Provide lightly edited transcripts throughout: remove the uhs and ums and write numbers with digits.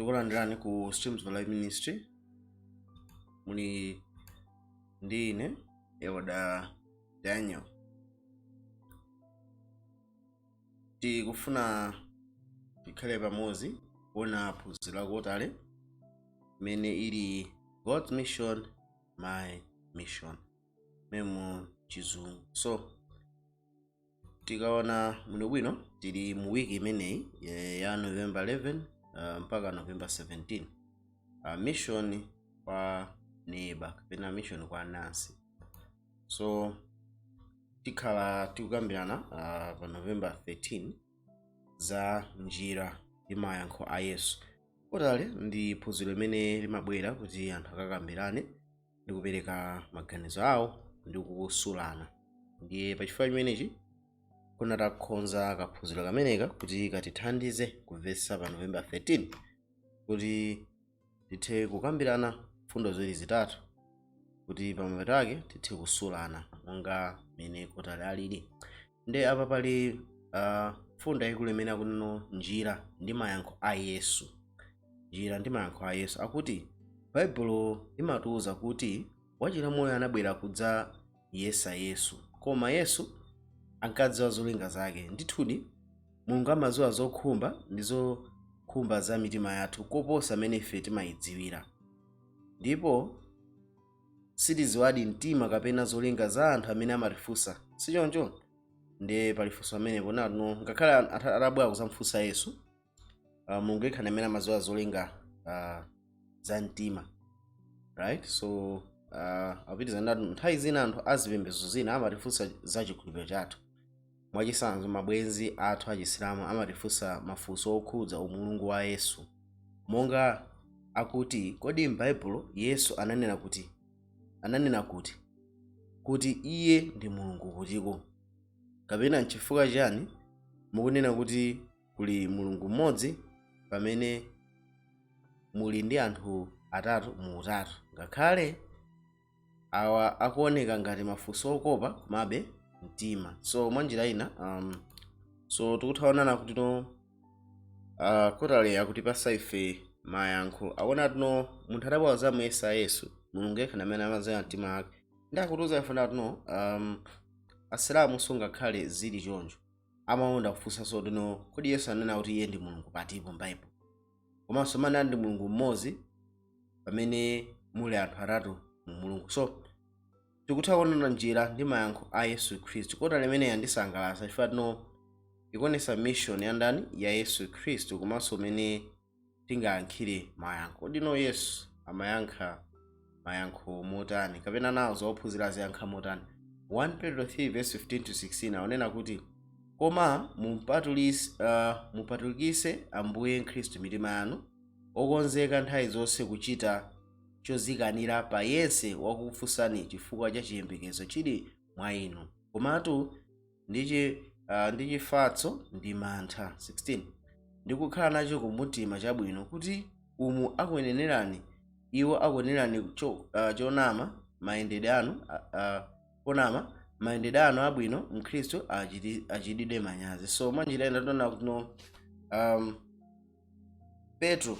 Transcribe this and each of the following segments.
Tikulandirani ku Streams of Life Ministry. Muli ndi ine, Elder Daniel. Tikufuna tikhale pamodzi kuona phunziro la quarterly imene ili God's Mission, My Mission mu Chizungu. So tikaona bwinobwino, tili mu wiki imeneyi ya November 11 mpaka November 17, mission kwa neighbor kapena mission kwa anansi. So tikhala tikukambirana pa November 13 za njira ndi mayankho a Yesu. Quarterly ndi phunziro limene limabwera kuti anthu akakambirane ndi kupereka maganizo awo ndi kusulana. Ndiye pachifukwa chimenechi kuna takonza kaphunziro kameneka kuti katithandize kumvetsa pa November 13, kuti tithe kukambirana fundo ziwiri zitatu, kuti pamapeto ake tithe kusulana monga mene quarterly alili. Ndi apa pali fundo yayikulu imene akunena njira ndi mayankho a Yesu. Njira ndi mayankho a Yesu. Akuti Baibulo limatiwuza kuti wachilamulo anabwera kudzayesa Yesu, koma Yesu ankadziwa zolinga zake. Ndithudi, Mulungu amadziwa zokhumba ndi zokhumba za mitima yathu koposa amene ife timayidziwira, ndipo sitidziwadi mtima kapena zolinga za anthu amene amatifunsa, sichoncho? Ndiye pali funso amenepo natino, ngakhale atabwera kuzamfunsa Yesu, Mulungu yekha amene amadziwa zolinga za mtima, right? So apitiza ndatu, nthawi zina anthu azipembedzo zina amatifunsa za chikhulupiriro chathu. Mwachitsanzo, mabwenzi athu achisilamu amatifunsa mafunso okhudza umulungu wa Yesu, monga akuti, "Kodi m'Baibulo Yesu ananena kuti iye ndi Mulungu kutiko?" Kapena, "Nchifukwa chani mukunena kuti kuli Mulungu mmodzi pamene muli ndi anthu atatu mu utatu?" Ngakhale awa akuoneka ngati mafunso okopa, komabe mtima. So mwanjira ina, so tikuthaonana kuti no, quarterly akutipasa ife mayankho. Akuona tino munthu adabwera zamuyesa Yesu, Mulungu yekha amene amadziwa mtima ake. Ndi akutiuza ife tino Asilamu sungakhale zili choncho, amakonda kufunsanso tino, "Kodi Yesu anena kuti iye ndi Mulungu patipo m'Baibulo? Komanso manena ndi Mulungu mmodzi pamene muli anthu atatu mu Mulungu?" So tikutha kuonana njira ndi mayankho a Yesu Khristu. Quarterly imene yandisangalatsa chifukwa tino ikuonesa mission ya ndani? Ya Yesu Khristu, komanso umene tingayankhire mayankho. Kodi no Yesu amayankha mayankho motani, kapena nawo zophunzira aziyankha motani? 1 Pedro 3 verse 15 to 16 aonena kuti, "Koma mupatulikise Ambuye Khristu mitima yanu, okonzeka nthawi zonse kuchita chozikanira pa yense wakufunsani chifukwa cha chiyembekezo chili mwa inu, komatu ndi chifatso ndi mantha." 16, "Ndi kukhala nacho kumtima chabwino, kuti umu akunenerani iwo akunenerani chonama mayendedwe anu konama mayendedwe anu abwino mkhristu achitidwe manyazi." So mwanjira ina tiona kuti no, Petro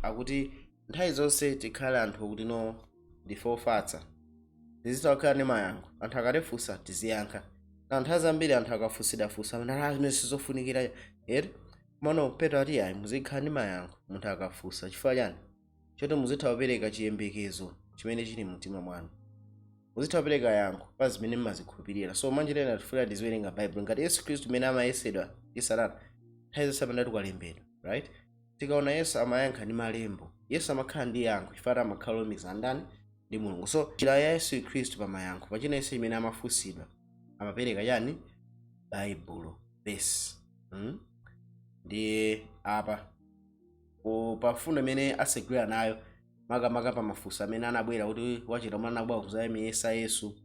akuti nthawi zonse tikhale anthu kuti no, ndife ofatsa, tizitha kukhala ndi mayankho. Anthu akatifunsa tiziyankha. Na nthawi zambiri anthu akafunsidwafunsa amene zimene sizofunikira eri. Komano Petro ati ayi, muzikhala ndi mayankho munthu akafunsa. Chifukwa chani? Choti muzitha kupereka chiyembekezo chimene chili mumtima mwanu, muzitha kupereka yankho pa zimene mmazikhulupirira. So mwanjira ina tifuna tiziwerenga Baibulo ngati Yesu Khristu mmene amayesedwa ndi Satana. Nthawi zonse amanati kwalembedwa, right? Tikaona Yesu amayankha ndi malembo. Yesu amakhala ndi yankho chifukwa amakhala olumikizana ndani? Ndi Mulungu. So njira ya Yesu Khristu pa mayankho pachina yense imene amafunsidwa, amapereka chani? Baibulo verse. Ndiye apa pa fundo imene asegulira nayo, makamaka pa mafunso amene anabwera kuti wachita mwana anabwera kuzayesa Yesu,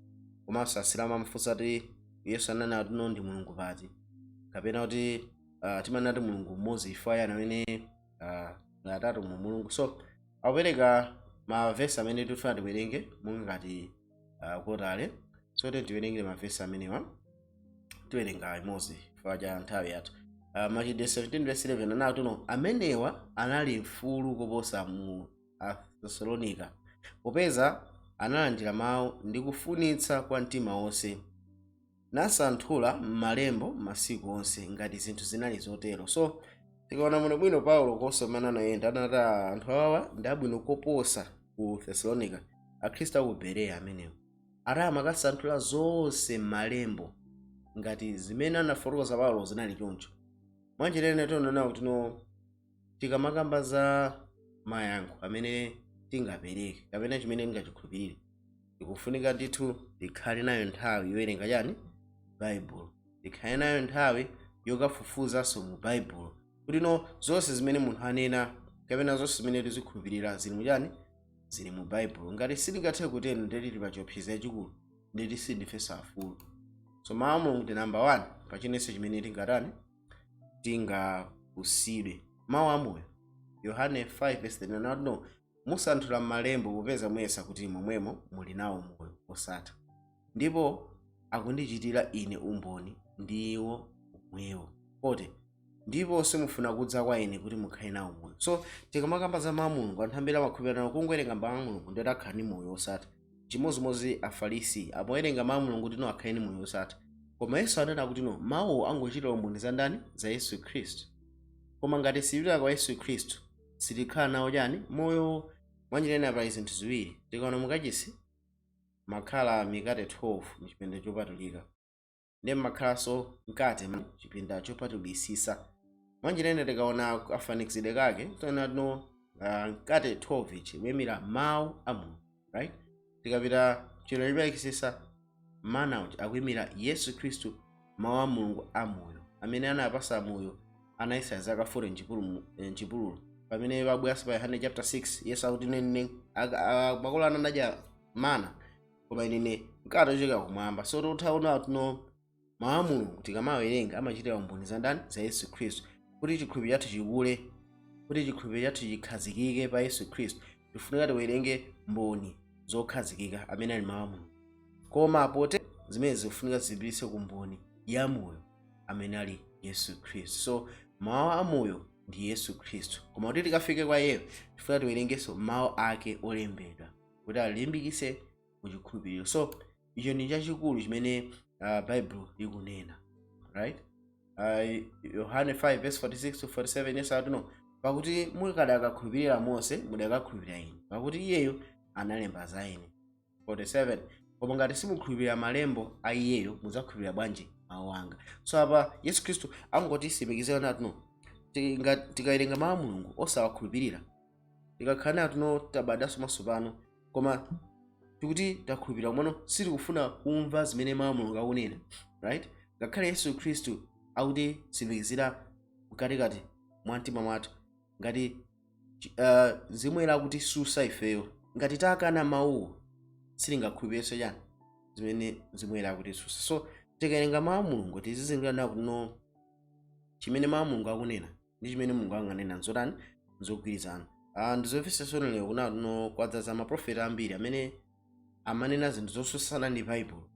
komanso Asilamu amafunsa kuti Yesu ananena kuti no, ndi Mulungu pati, kapena kuti timanena kuti Mulungu mmodzi chifukwa yani amene atatu mu Mulungu? So akupereka mavesi amene tifuna tiwerenge monga ngati quarterly. So tiwerengere mavesi amenewa. Tiwerenga imodzi chifukwa cha nthawi yathu. Machitidwe 17 verse 11 anati no, amenewa anali mfulu koposa mu Athesalonika, popeza analandira mawu ndi kufunitsa kwa mtima wonse, nasanthula m'malembo masiku onse ngati zinthu zinali zotero. So tikaona muno bwino, Paulo konse amene anayenda anati, "Ah, anthu awawa ndi abwino koposa ku Thesalonika." Akhristu aku Bereya amenewo ati amakasanthula zonse m'malembo ngati zimene anafotokoza Paulo zinali choncho. Mwanjira ina tionana kuti no, tikamakamba za mayankho amene tingapereke kapena chimene tingachikhulupirire, tikufunika ndithu tikhale nayo nthawi yowerenga chani? Baibulo. Tikhale nayo nthawi yokafufuzanso mu Baibulo kuti no, zonse zimene munthu anena kapena zonse zimene tizikhulupirira zili muchani? Zili mu Baibulo. Ngati sitingathe kutero, ndeti tili pa chiopsezo chachikulu, ndeti sindifenso afulu. So mawu a Mulungu ndi number one pa chinenso chimene tingatani, tingafusidwe. Mawu amoyo, Yohane 5 verse 39, no, "Musanthula m'malembo popeza muyesa kuti momwemo muli nawo moyo osatha, ndipo akundichitira ine umboni ndiwo omwewo." Kote ndipo simufuna kudza kwa ine kuti mukhale nawo moyo. So tikamakamba za mawu a Mulungu, anthu ambiri amakhulupirira nawo kungowerenga mawu a Mulungu ndiye akhala ndi moyo osatha. Chimozimozi Afarisi amawerenga mawu a Mulungu kuti no, akhale ndi moyo osatha. Koma Yesu anena kuti no, mawuwo angochitira umboni za ndani? Za Yesu Khristu. Koma ngati sitipita kwa Yesu Khristu, sitikhala nawo chani? Moyo. Mwanjira ina pali zinthu ziwiri. Tikaona mukachisi makhala mikate 12 mchipinda chopatulika, ndi makhalanso mkate mchipinda chopatulikisisa. Mwanjira ina tikaona afanizidwe kake, tiona no, mkate 12 ichi kuyimira mawu a Mulungu, right? Tikapita chipinda chopatulikisisa, mana uja akuyimira Yesu Khristu, mawu a Mulungu amoyo amene anapasa moyo ana Israeli zaka 40 mchipululu. Pamene pabweranso pa Yohane chapter 6, Yesu akuti, "Nene makolo anu anadya mana, koma ine mkate ochokera kumwamba." So tikutha tuno mawu a Mulungu tikamawerenga amachitira umboni za ndani? Za Yesu Khristu. Kuti chikhulupiriro chathu chikule, kuti chikhulupiriro chathu chikhazikike pa Yesu Khristu, tifunika tiwerenge mboni zokhazikika amene ali mawu a Mulungu. Koma pote zimene zikufunika zipitise ku mboni ya moyo amene ali Yesu Khristu. So mawu a moyo ndi Yesu Khristu, koma kuti tikafike kwa iyeyo tifuna tiwerengenso mawu ake olembedwa kuti alimbikise ku chikhulupiriro. So icho ndi chachikulu chimene Bible likunena, right? Yohane 5 verse 46 to 47, Yesu akuti no, "Pakuti mukadakakhulupirira Mose, mudakakhulupirira ine, pakuti iyeyo analemba za ine." 47, "Koma ngati simukhulupirira malembo a iyeyo, mudzakhulupirira bwanji mawu anga?" So apa Yesu Khristu angotisimikizira nati no, tikawerenga mawu a Mulungu osawakhulupirira, tikakhala nato no, tabadwanso matsopano, koma tikuti takhulupirira komano sitikufuna kumva zimene mawu a Mulungu akunena, right? Ngakhale Yesu Khristu akutisimikizira mkatikati mwa mtima mwathu, ngati Mzimu Woyera akutisusa ifeyo, ngati takana mawuwo, sitingakhulupirenso chani? Zimene Mzimu Woyera akutisusa. So tikawerenga mawu a Mulungu, tizizindikira nawo kuti no, chimene mawu a Mulungu akunena ndi chimene Mulungu anganena nzotani? Nzogwirizana. Ndizomvetsa chisoni lero kuna no, kwadzaza maprofeti ambiri amene amanena zinthu zosusana ndi Baibulo,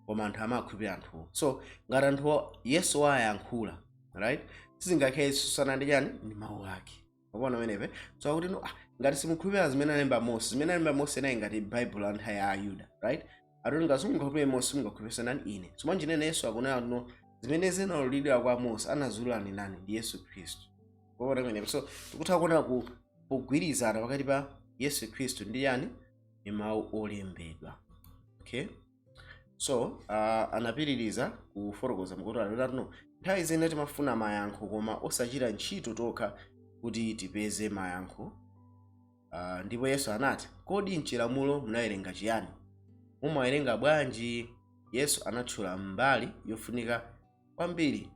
koma anthu amakhulupirira anthuwo. So ngati anthuwo Yesu wayankhula, right, sizingakhale zosusana ndi chani? Ndi mawu ake. Ukuona pamenepe? So akuti no, ngati simukhulupirira zimene analemba Mose, zimene analemba Mose naye ngati Baibulo la nthawi ya Ayuda, right? Atuti ngati simungakhulupirire Mose, simungakhulupirire nani? Ine. So mwanjinene Yesu akunena no, zimene zinaululidwa kwa Mose anaziulula ndi nani? Ndi Yesu Khristu. Ukuona pamenepe? So tikutha kuona ku kugwirizana pakati pa Yesu Khristu ndi yani? Ndi mawu olembedwa. Okay, so anapitiriza kufotokoza mukuti no, nthawi zina timafuna mayankho koma osachita ntchito tokha kuti tipeze mayankho. Ndipo Yesu anati, "Kodi mchilamulo munawerenga chiyani? Mumawerenga bwanji?" Yesu anatchula mbali yofunika kwambiri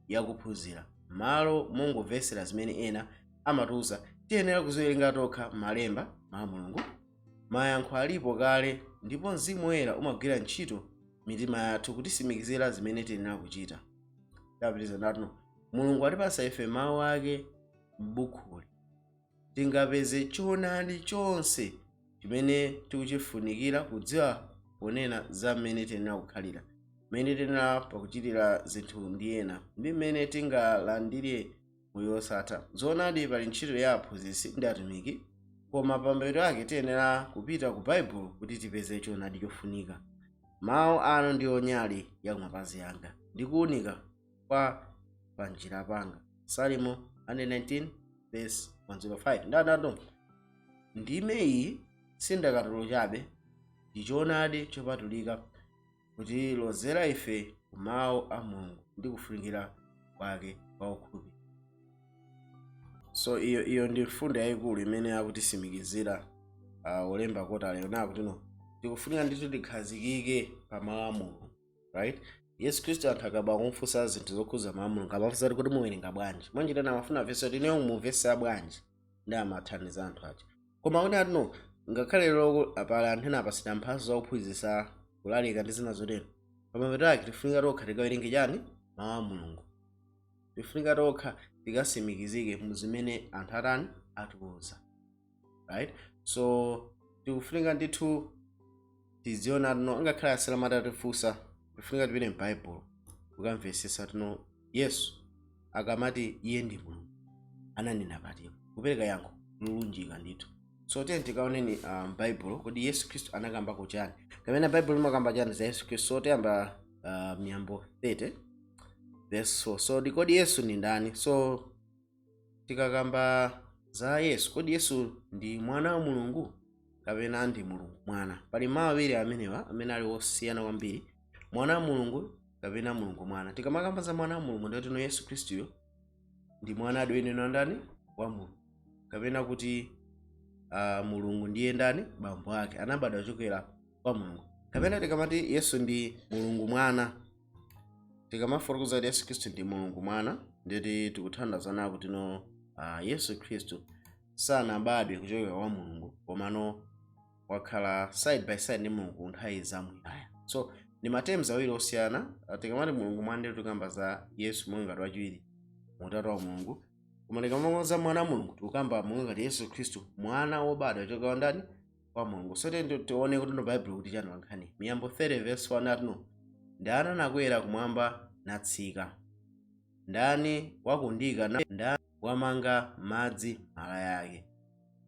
yakuphunzira. Malo mongomvetsera zimene ena amatiuza, tiyenera kuziwerenga tokha malemba, mawu a Mulungu. Mayankho alipo kale, ndipo Mzimu Woyera umagwira ntchito mitima yathu kutisimikizira zimene tiyenera kuchita. Tapitiriza ndatuno, Mulungu atipasa ife mawu ake m'bukhuli. Tingapeze choonadi chonse chimene tikuchifunikira kudziwa ponena za mmene tiyenera kukhalira. Mmene tiyenera pakuchitira zinthu ndi ena, ndi mmene tingalandire moyo wosatha. Zoonadi, pali ntchito ya aphunzitsi ndi atumiki, koma pamapeto ake tiyenera kupita ku Baibulo kuti tipeze choonadi chofunika. Mawu anu ndiwo nyali ya kumapazi anga ndi kuwunika kwa panjira panga. Salimo 119 verse 105. Ndanato ndime iyi sindakatulo chabe, ndi choonadi chopatulika kutilozera ife ku mawu a Mulungu ndi kufunikira kwake kwa ukhulupiriro. So iyo ndi mfundo yayikulu imene akutisimikizira olemba kota lero nakuti no, tikufunika ndithu tikhazikike pa mawu a Mulungu, right? Yesu Khristu, anthu akaba kumfunsa zinthu zokhuza mawu a Mulungu, amafunsa kuti muwerenga bwanji? Mwanjitana amafuna vesi kuti ineyo mumvesa bwanji, ndi amathandiza anthu aja. Koma kuti atino ngakhale lero pali anthu ena apasira mphatso zakuphunzitsa, kulalika ndi zina zotero, pamapeto ake tifunika tokha tikawerenge chani? Mawu a Mulungu. Tifunika tokha tikasimikizike mu zimene anthu atani? Atiuza, right? So tikufunika ndithu tiziona tino ngakhale asilamu atatifunsa, tifunika tipite m'Baibulo kukamvesesa tino Yesu akamati iye ndi Mulungu ananena patipo, kupereka yankho lolunjika ndithu. So tiye tikaoneni Baibulo kuti Yesu Khristu anakambako chani, kapena Baibulo limakamba chani za Yesu Khristu. So tiyamba Miyambo 30 verse 4. So kodi Yesu ndi ndani? So tikakamba za Yesu, kodi Yesu ndi mwana wa Mulungu kapena ndi Mulungu Mwana? Pali mawu awiri amenewa amene ali osiyana kwambiri, mwana wa Mulungu kapena Mulungu Mwana. Tikamakamba za mwana wa Mulungu, ndiyotino Yesu Khristuyo ndi mwana adwenena ndani? Wa Mulungu, kapena kuti Mulungu ndiye ndani? Bambo ake, anabadwa kuchokera kwa Mulungu. Kapena tikamati Yesu ndi Mulungu Mwana, tikamafotokoza kuti Yesu Khristu ndi Mulungu Mwana, nditi tikuthandizana kuti no, Yesu Khristu sanabadwe kuchokera kwa Mulungu, komano wakhala side by side ndi Mulungu nthawi zamuyaya. So ndi ma terms awiri osiyana. Tikamati Mulungu Mwana, ndiye tikamba za Yesu monga ngati wachiwiri mutatu wa Mulungu, koma tikamakamba za mwana wa Mulungu, tikukamba monga ngati Yesu Khristu mwana wobadwa kuchokera ndani? Kwa Mulungu. So tiye tione kuti ndo Baibulo kuti chani pankhani. Miyambo 30 verse 1 atino, "Ndani anakwera kumwamba natsika? Ndani wakundika? Ndani wamanga madzi malaya ake?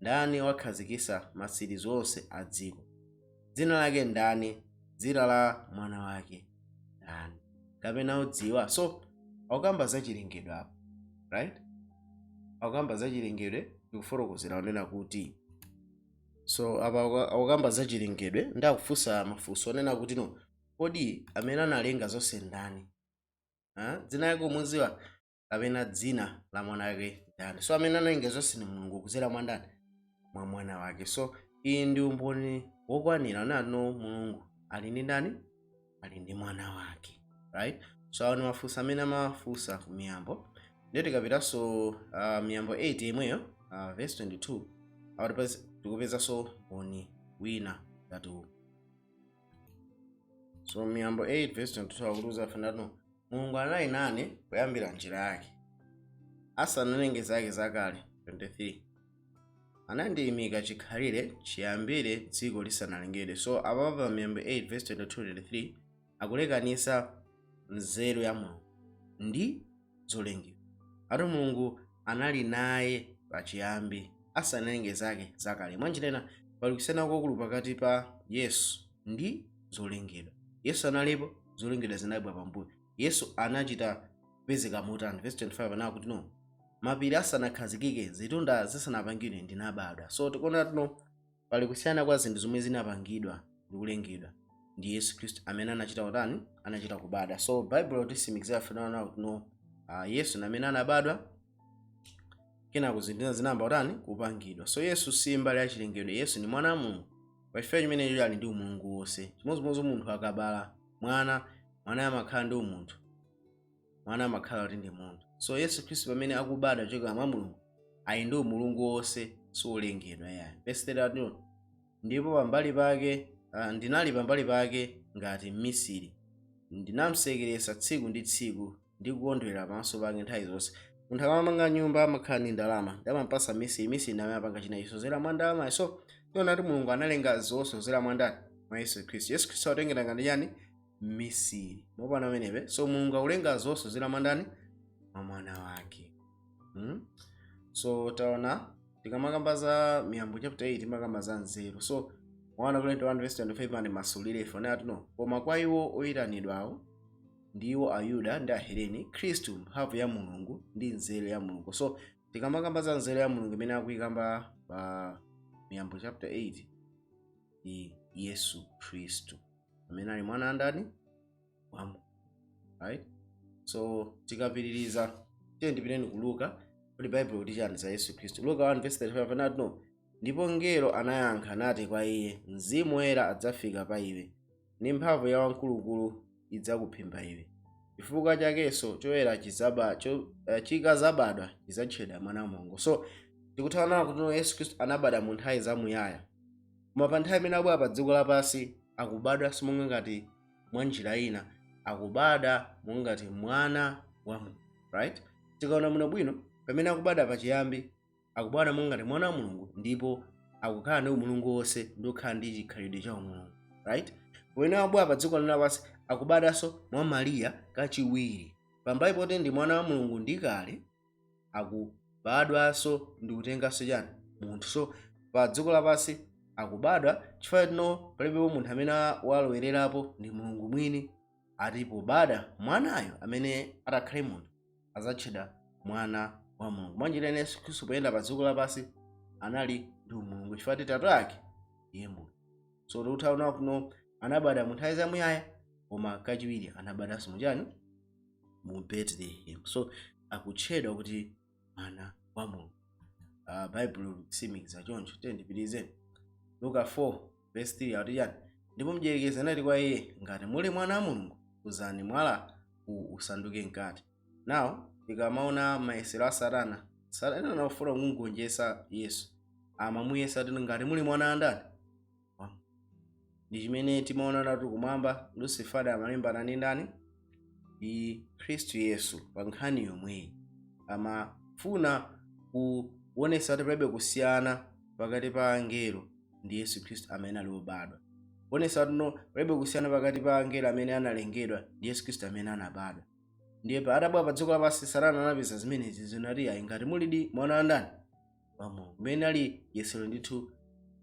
Ndani wakhazikitsa matsirizo onse a dziko? Dzina lake ndani? Dzina la mwana wake ndani? Kapena udziwa?" So akukamba za chilengedwe apo, right? Akukamba za chilengedwe, ndikufotokozera onena kuti, so apa akukamba za chilengedwe ndi akufunsa mafunso onena kuti no, kodi amene analenga zonse ndani? Ha? Dzina lake umudziwa, kapena dzina la mwana wake ndani? So amene analenga zonse ni Mulungu kudzera mwa ndani? Mwa mwana wake. So iyi ndi umboni wokwanira onena Mulungu ali ndi ndani? Ali ndi mwana wake, right? So awo ni mafunso amene amafunsa ku Miyambo. Ndiye tikapitanso Miyambo 8 imweyo, verse 22, awati tikupezanso umboni wina ngati uwu. So Miyambo 8 verse 22 akutiuza fenano, "Mulungu anali nane kuyambira njira yake, asanalenge zake zakale." 23, "Anandiyimika chikhalire chiyambire dziko lisanalengedwe." So apapa pa Miyambo 8 verse 22 23 akulekanisa nzeru ya Mulungu ndi zolengedwa. Ati Mulungu anali naye pachiyambi asanalenge zake zakale. Mwanjira pali kusiyana kwakulu pakati pa Yesu ndi zolengedwa. Yesu analipo, zolengedwa zinabwera pambuyo. Yesu anachita kupezeka motani? Verse 25 anakuti no, "Mapiri asanakhazikike, zitunda zisanapangidwe, ndinabadwa." So tikuona tino pali kusiyana kwa zinthu zomwe zinapangidwa ndi kulengedwa ndi Yesu Khristu amene anachita utani? Anachita kubadwa. So Baibulo tisimikizira fanana kuti no, Yesu ndi amene anabadwa, kenako zinthu zinayamba utani? Kupangidwa. So Yesu si mbali ya chilengedwe, Yesu ndi mwana wa Mulungu. Pachifukwa chimenecho ali ndi umulungu wonse. Chimodzimodzi munthu akabala mwana, mwana amakhala ndi umunthu, mwana amakhala kuti ndi munthu. So Yesu Khristu pamene akubadwa kuchokera mwa Mulungu ali ndi umulungu wonse, siwolengedwa yayi. Verse 32, "Ndipo pambali pake ndinali pambali pake ngati mmisiri, ndinamsekeresa tsiku ndi tsiku ndi kukondwera pamaso pake nthawi zonse." Munthu akamamanga nyumba amakhala ndi ndalama, ndi amampasa misiri, misiri ndi amene apanga china iso mwa ndalama. So tiona kuti Mulungu analenga zonse kudzera mwa ndani? Mwa Yesu Khristu. Yesu Khristu akutengera ngati chani? Mmisiri mopana amenepe. So Mulungu akulenga zonse kudzera mwa ndani? Mwa Mwana wake, So taona tikamakamba za Miyambo chapter 8, timakamba za nzeru. So 1 Korinto 1 verse 25 andi masulire ife onati no, koma kwa iwo oyitanidwawo, ndiwo Ayuda ndi Aheleni, Khristu mphamvu ya Mulungu ndi nzeru ya Mulungu. So tikamakamba za nzeru ya Mulungu imene akuyikamba pa Miyambo chapter 8 ndi Yesu Khristu amene ali Mwana andani? Wa Mulungu, right? So tikapitiriza, tiye ndipiteni ku Luka, kuti Baibulo kuti chani za Yesu Khristu. Luka 1 verse 35 anati no, ndipo mngelo anayankha nati kwa iye, Mzimu Woyera adzafika pa iwe, ndi mphamvu ya Wamkulukulu idzakuphimba iwe, chifukwa chakenso choyera chikazabadwa chidzatchedwa Mwana wa Mulungu. So tikuthawana kuti no, Yesu Khristu anabadwa mu nthawi zamuyaya, koma pa nthawi imene akubwera pa dziko lapansi akubadwanso monga ngati mwa njira ina akubadwa monga ngati Mwana wa Mulungu, right? Tikaona muno bwino, pamene akubadwa pachiyambi akubadwa monga ngati Mwana wa Mulungu, ndipo akukhala ndi umulungu wonse ndi kukhala ndi chikhalidwe cha umulungu, right? Pamene akubwera pa dziko lapansi akubadwanso mwa Mariya kachiwiri. Pambali poti ndi Mwana wa Mulungu ndi kale, akubadwanso ndi kutenganso chani? Munthu. So pa dziko lapansi akubadwa chifukwa tino palibepo munthu amene walowererapo, ndi Mulungu mwini. Ati pobadwa mwanayo amene atakhale munthu adzatchedwa Mwana wa Mulungu. Mwanjira ina, Yesu Khristu poyenda pa dziko lapansi anali ndi umulungu chifukwa ti Tate ake ndiye Mulungu. So tikuthaona kuno anabadwa mu nthawi zamuyaya, koma kachiwiri anabadwanso muchani? Mu Bethlehem. So akutchedwa kuti Mwana wa Mulungu. Baibulo likutsimikiza choncho. Tiye ndipitirize. Luka 4 verse 3 akuti chani? Ndipo mdierekezi anati kwa iye, ngati muli Mwana wa Mulungu, uzani mwala uwu usanduke mkate. Now tikamaona mayesero a Satana, Satana anafuna kumugonjetsa Yesu, amamuyesa kuti ngati muli mwana wa ndani? Wa Mulungu. Ndi chimene timaona natu kumwamba Lucifer amalimbana ndi ndani? Ndi Khristu Yesu. Pa nkhani yomweyi amafuna kuonetsa kuti palibe kusiyana pakati pa angelo ndi Yesu Khristu amene ali wobadwa, kuonetsa kuti no, palibe kusiyana pakati pa angelo amene analengedwa ndi Yesu Khristu amene anabadwa. Ndiye pa atabwera pa dziko lapansi, Satana anapeza zimenezi zinati, ayi, ngati mulidi mwana wa ndani? Wa Mulungu. Kumene ali yesero ndithu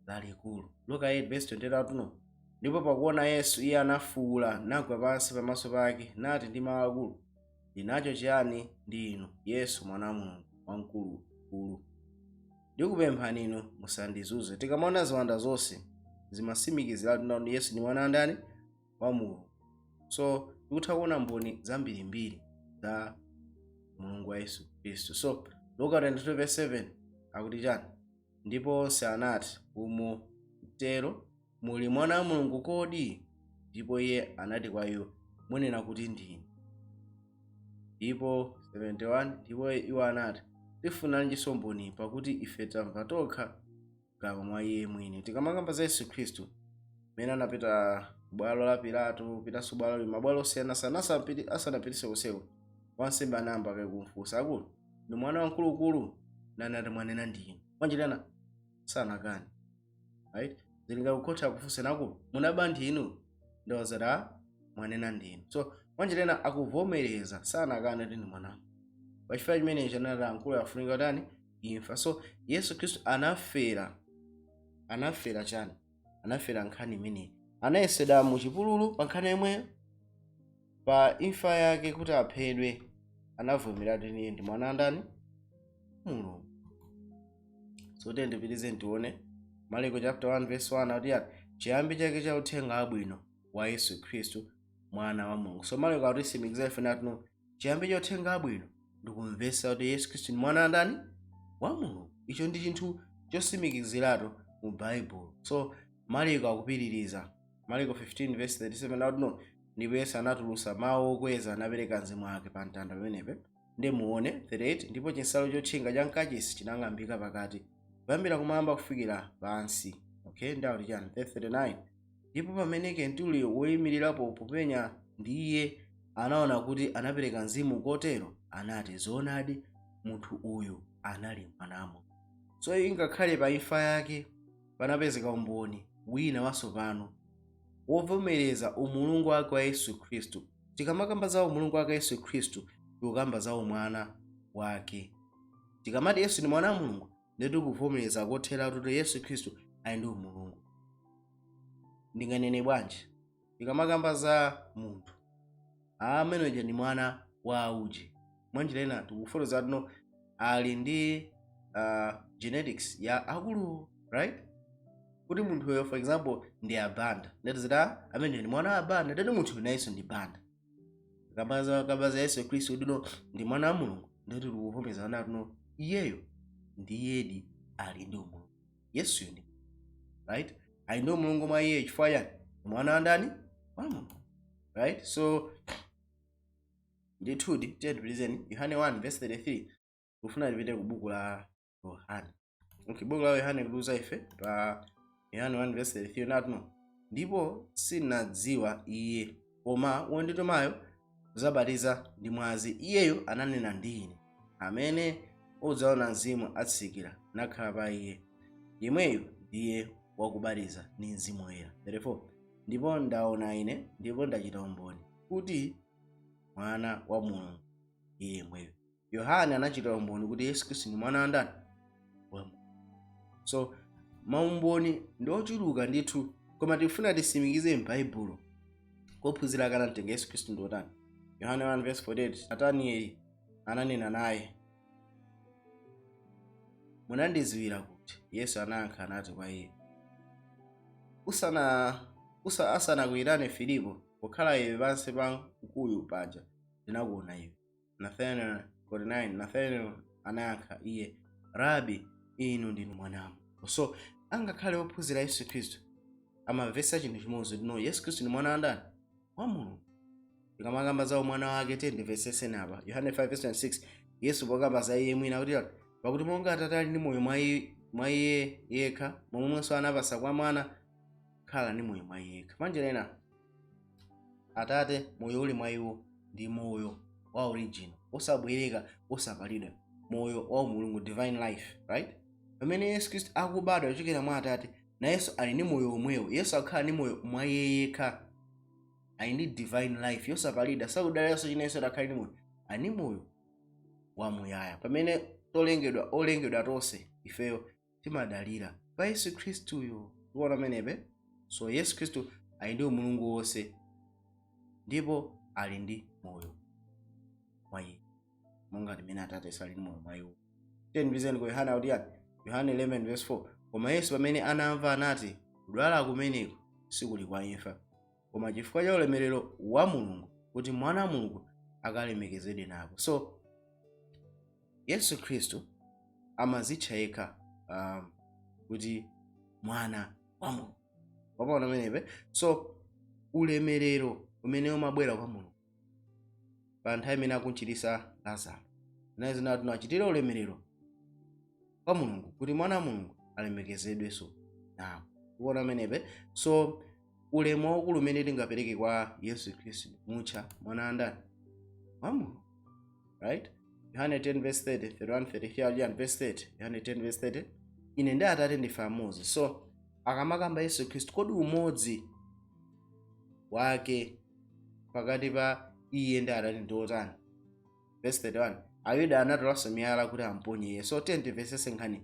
lalikulu. Luka 8 verse 28 no, ndipo pakuona Yesu iye anafuwula, nagwa pansi pamaso pake, nati ndi mawu akulu, ndinacho chiyani ndi inu, Yesu Mwana wa Mulungu Wamkulukulu? Ndikupemphani inu, musandizunze. Tikamaona ziwanda zonse zimasimikiziratu kuti Yesu ndi Mwana wa ndani? Wa Mulungu. So tikutha kuona mboni zambirimbiri za Mulungu wa Yesu Khristu. So Luka 22 verse 7 akuti chani? Ndipo onse anati, umo mtero muli Mwana wa Mulungu kodi? Ndipo iye anati kwa iwo, munena kuti ndine. Ndipo 71, ndipo iwo anati, tifunanjinso mboni? Pakuti ife tamva tokha m'kamwa mwa iye mwini. Tikamakamba za Yesu Khristu mmene anapita bwalo la Pilato, pitanso bwalo mabwalo osiyanasiyana, asanapitise koseko, wansembe anayamba kaye kumfunsa, akulu ndi Mwana Wamkulukulu? Nanati, mwanena ndinu. Mwanjirana sanakani, right? Zilinga kukhotha kufunsa, akulu munaba ndinu? Ndawazati mwanena ndinu. So mwanjirana akuvomereza, sanakane kuti ndi mwana. Pachifukwa chimenechi anati amkulu afunika tani? Imfa. So Yesu Khristu anafera chani? Anafera nkhani imeneyi. Anayesedwa mu chipululu pa nkhani yomweyo. Pa imfa yake kuti aphedwe, anavomera kuti iye ndi Mwana ndani? Mulungu. So tiye ndipitize, tione Marko chapter 1 verse 1 akuti yani? Chiyambi chake cha uthenga wabwino wa Yesu Khristu, Mwana wa Mulungu. So Marko akutitsimikiza ife natino chiyambi cha uthenga wabwino ndikumvetsa kuti Yesu Khristu ndi Mwana ndani? Wa Mulungu. Icho ndi chinthu chosimikiziratu mu Baibulo. So Marko akupitiriza, Marko 15 verse 37 akuti no, ndipo Yesu anatulutsa mawu okweza, anapereka mzimu wake pa mtanda pamenepe. Ndi muone 38, ndipo chinsalu chotchinga cha mkachisi chinang'ambika pakati kuyambira kumwamba kufikira pansi. Okay, ndakuti chani? 39, ndipo pamene kenturiyo woyimirirapo popenya ndiye anaona kuti anapereka mzimu kotero, anati, zoonadi munthu uyu anali Mwana wa Mulungu. So ingakhale pa imfa yake panapezeka umboni wina watsopano. Wovomereza umulungu wake wa Yesu Khristu. Tikamakamba za umulungu wake wa Yesu Khristu, tikukamba za umwana wake. Tikamati Yesu ndi mwana wa Mulungu, ndiye tikuvomereza kotheratu kuti Yesu Khristu ali ndi umulungu. Ndinganene bwanji? Tikamakamba za munthu ameneja ndi mwana wa auje, mwanjira ina tikufotokoza tino ali ndi genetics ya akuluwo, right? Kuti munthuyo, for example, ndi abanda, ndetizita amene ndi mwana wa abanda, ndeti munthu nayenso ndi banda. Kamba za Yesu Khristu tino ndi mwana wa Mulungu, ndeti tikuvomereza natino iyeyo ndiyedi ali ndi umulungu. Yesuyo ndi, right, ali ndi umulungu mwa iye. Chifukwa chani? Ndi mwana wa ndani? Wa Mulungu, right? So ndithudi, tiye tipitizeni Yohane 1 verse 33. Kufuna tipite ku buku la Yohane. Okay, buku la Yohane kutiuza ife pa Yohane 1 verse 33 natino, "Ndipo sinadziwa iye, koma wonditumayo kuzabatiza ndi mwazi, iyeyo ananena ndi ine, 'Amene udzaona Mzimu atsikira nakhala pa iye, yemweyo ndiye wakubatiza ndi Mzimu Woyera.'" 34, "Ndipo ndaona ine, ndipo ndachita umboni kuti mwana wa Mulungu iye yemweyo." Yohane anachita umboni kuti Yesu Khristu ndi mwana wa ndani? Wa Mulungu. So maumboni ndi ochuluka ndithu, koma tifuna tisimikize m'Baibulo kophunzira kana mtenga Yesu Khristu ndi otani. Yohane 1 verse 48, Natanieli ananena naye, "Munandidziwira kuti?" Yesu anayankha anati kwa iye, usana usa asanakuyitane Filipo, pokhala iwe pansi pa mkuyu paja, ndinakuona iwe." Nathanael 49, Nathanael anayankha iye, "Rabi, inu ndinu mwana wa Mulungu." So angakhale ophunzira Yesu Khristu amamvetsa chinthu chimodzi, no, Yesu Khristu ndi mwana wa ndani? Wa Mulungu. Tikamakamba za umwana wake, tiye ndimvetsetseni apa. Yohane 5 verse 26, Yesu pokamba za iye mwina akuti, "Pakuti monga Atate ali ndi moyo mwa iye yekha, momwemonso anapasa kwa mwana khala ndi moyo mwa iye yekha." Mwanjira ina, Atate moyo uli mwa iwo ndi moyo wa original, osabwereka, osapalidwa, moyo wa umulungu, divine life, right? Pamene Yesu Khristu akubadwa kuchokera mwa Atate, nayenso ali ndi moyo omwewo. Yesu akukhala ndi moyo mwa iye yekha, ali ndi divine life yosapalidwa, sakudaliranso chinenso akhale ndi moyo, ali ndi moyo wamuyaya, pamene tolengedwa, olengedwa tonse ifeyo timadalira pa Yesu Khristuyo. Tikuona pamenepe. So Yesu Khristu ali ndi umulungu wonse ndipo ali ndi moyo mwa iye, monga timene Atate sali ndi moyo mwa iwo. Tiyeni ku Yohane akuti yani? Yohane 11 verse 4, "Koma Yesu pamene anamva anati, 'Kudwala kumeneko sikuli kwa imfa, koma chifukwa cha ulemerero wa Mulungu, kuti mwana wa Mulungu akalemekezedwe nako.'" So Yesu Khristu amazitcha yekha kuti mwana wa Mulungu. Wapaona pamenepe? So ulemerero umene umabwera kwa Mulungu pa nthawi imene akunchiritsa Lazaro, naye zinati achitire ulemerero kwa Mulungu, kuti mwana wa Mulungu alemekezedwenso nawo. Kuona pamenepe? So ulemu waukulu umene tingapereke kwa Yesu Khristu ndi kumutcha mwana wa ndani? Wa Mulungu, right? Yohane 10 verse 30, 31, 33 aliyani? Verse 30, Yohane 10 verse 30, "Ine ndi Atate ndife amodzi." So akamakamba Yesu Khristu, kodi umodzi wake pakati pa iye ndi Atate ndi otani? Verse 31, "Ayuda anatolanso miyala kuti amponye iye." So 10 timvetsetse nkhani.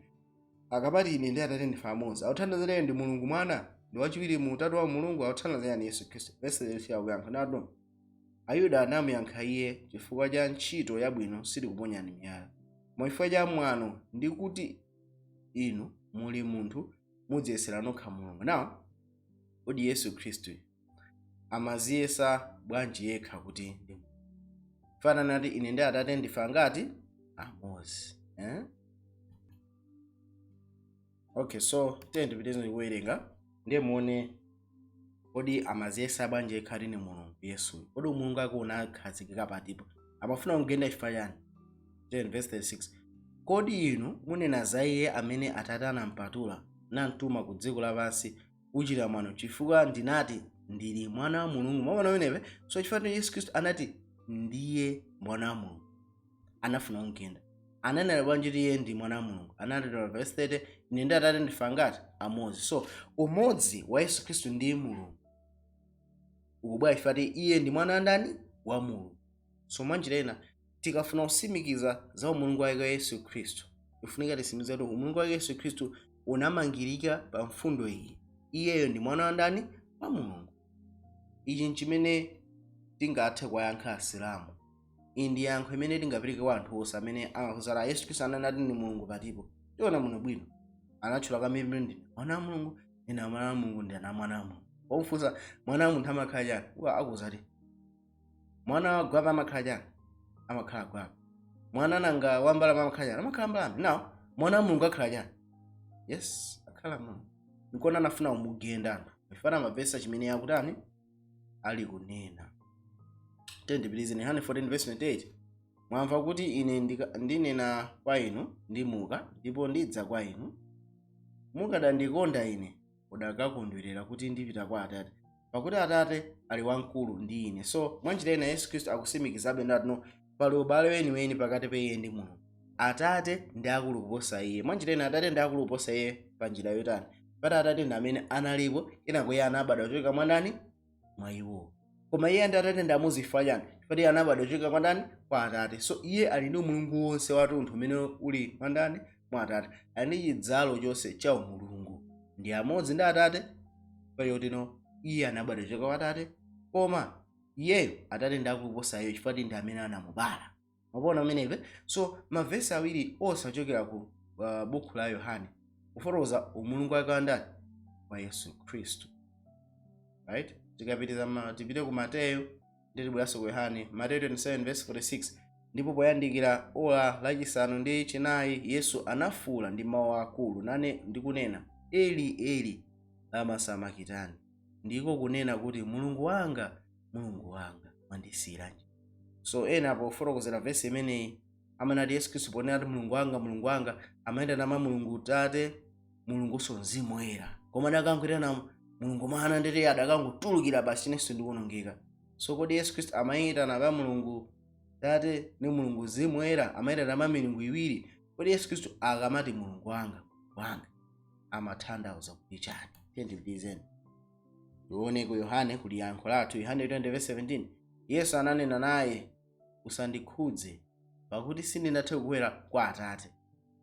Akamati "Ine ndi Atate ndife amodzi," akuthandizirani ndi Mulungu Mwana, ndi wachiwiri mu utatu wa Mulungu? Akuthandizirani Yesu Khristu? Verse 33 akuyankha nato, "Ayuda anamuyankha iye, 'Chifukwa cha ntchito yabwino sitikuponyani miyala, koma chifukwa cha mwano, ndi kuti inu muli munthu, mudziyesera nokha Mulungu.'" Now, kodi Yesu Khristu amaziyesa bwanji yekha kuti ndi Mulungu? Fana nati, "Ine ndi Atate ndife angati? Amodzi," eh? Okay, so tiye ndipitirize kuwerenga, ndiye muone kodi amaziyesa bwanji yekha kuti ndi Mulungu Yesuyo. Kodi umulungu akuona akhazikika patipo? Amafuna kugenda chifukwa chani? 10 verse 36, "Kodi inu munena za iye amene Atate anampatula namtuma ku dziko lapansi, 'Uchita mwano, chifukwa ndinati ndili mwana wa Mulungu?'" Mwaona pamenepe? So chifukwa Yesu Khristu anati ndiye mwana wa Mulungu, anafuna kumgenda. Ananena bwanji kuti iye ndi mwana wa Mulungu? Anati pa verse 30, "Ine ndi Atate ndife angati? Amodzi." So umodzi wa Yesu Khristu ndi Mulungu. Ukubwera chifukwa iye ndi mwana ndani? Wa Mulungu. So mwanjira ina, tikafuna kusimikiza za umulungu wake wa Yesu Khristu, ifunika tisimikize kuti umulungu wake Yesu Khristu unamangirika pa mfundo iyi: iyeyo ndi mwana wa ndani? Wa Mulungu. Ichi nchimene tingathe kuwayankha Asilamu. Iyi ndi yankho imene tingapereke kwa anthu onse amene amafunsa, "Yesu Khristu ananati ndi Mulungu patipo?" Tiona muno bwino anatchula kambiri, "Ndi mwana wa Mulungu, ine mwana wa Mulungu, ndi ana mwana wa Mulungu." Pomfunsa, "Mwana wa munthu amakhala chani?" Uwa akuzati, "Mwana wa gwapa amakhala chani? Amakhala gwapa. Mwana nanga wa mbalame amakhala chani? Amakhala mbalame. Now mwana wa Mulungu akhala chani?" Yes, akhala Mulungu. Nkona anafuna kumugenda anthu, ifana amavesa chimene yakutani ali kunena. Tendipilize Yohane 14 verse 28: "Mwamva kuti ine ndinena kwa inu, ndimuka ndipo ndidza kwa inu. Mukadandikonda ine, mudakakondwerera kuti ndipita kwa Atate, pakuti Atate ali wamkulu ndi ine." So mwanjira ina, Yesu Khristu akusimikizabe ndatino pali ubale weniweni pakati pa iye ndi Mulungu. Atate ndi akulu kuposa iye. Mwanjira ina, Atate ndi akulu kuposa iye pa njira yotani? Pati Atate ndi amene analipo, kenako iye anabadwa kuchoka mwa ndani? Mwa iwo. Koma iye ndi Atate ndi amodzi. Chifukwa chani? Chifukwa iye anabadwa kuchoka kwa ndani? Kwa Atate. So iye ali ndi umulungu wonse wathunthu umene uli mwa ndani? Mwa Atate. Ali ndi chidzalo chonse cha umulungu, ndi amodzi ndi Atate payotino iye anabadwa kuchoka kwa Atate. Koma iyeyo, Atate ndi akulu kuposa iyeyo chifukwa ndi amene anamubala. Mwaona pamenepe? So mavesi awiri osachokera ku buku la Yohane kufotokoza umulungu wake wa ndani? Wa Yesu Khristu, right? Tikapitiza tipite ku Mateyo ndi tibweranso ku Yohane. Mateyo 27 verse 46: "Ndipo poyandikira ola lachisanu ndi chinayi, Yesu anafuwula ndi mawu akulu nane ndikunena, 'Eli, Eli, lama sabakitani?' Ndiko kunena kuti, 'Mulungu wanga, Mulungu wanga, mwandisiyiranji?'" So ena pofotokozera vesi imeneyi amanati Yesu Khristu ponena kuti "Mulungu wanga, Mulungu wanga", amayenda nama Mulungu Tate, Mulungunso Mzimu Woyera, koma adakangoitana Mulungu Mwana ndete adakangotulukira basi, inenso ndikuwonongeka. So kodi Yesu Khristu amayitana pa Mulungu Tate ndi Mulungu Mzimu Woyera? Amayitana pa milungu iwiri? Kodi Yesu Khristu akamati "Mulungu wanga, Mulungu wanga" amatanthauza kuti chani? Tiyendipitizeni tione ku Yohane kuli yankho lathu. Yohane 20 verse 17: "Yesu ananena naye, 'Usandikhudze, pakuti sindinathe kukwera kwa Atate.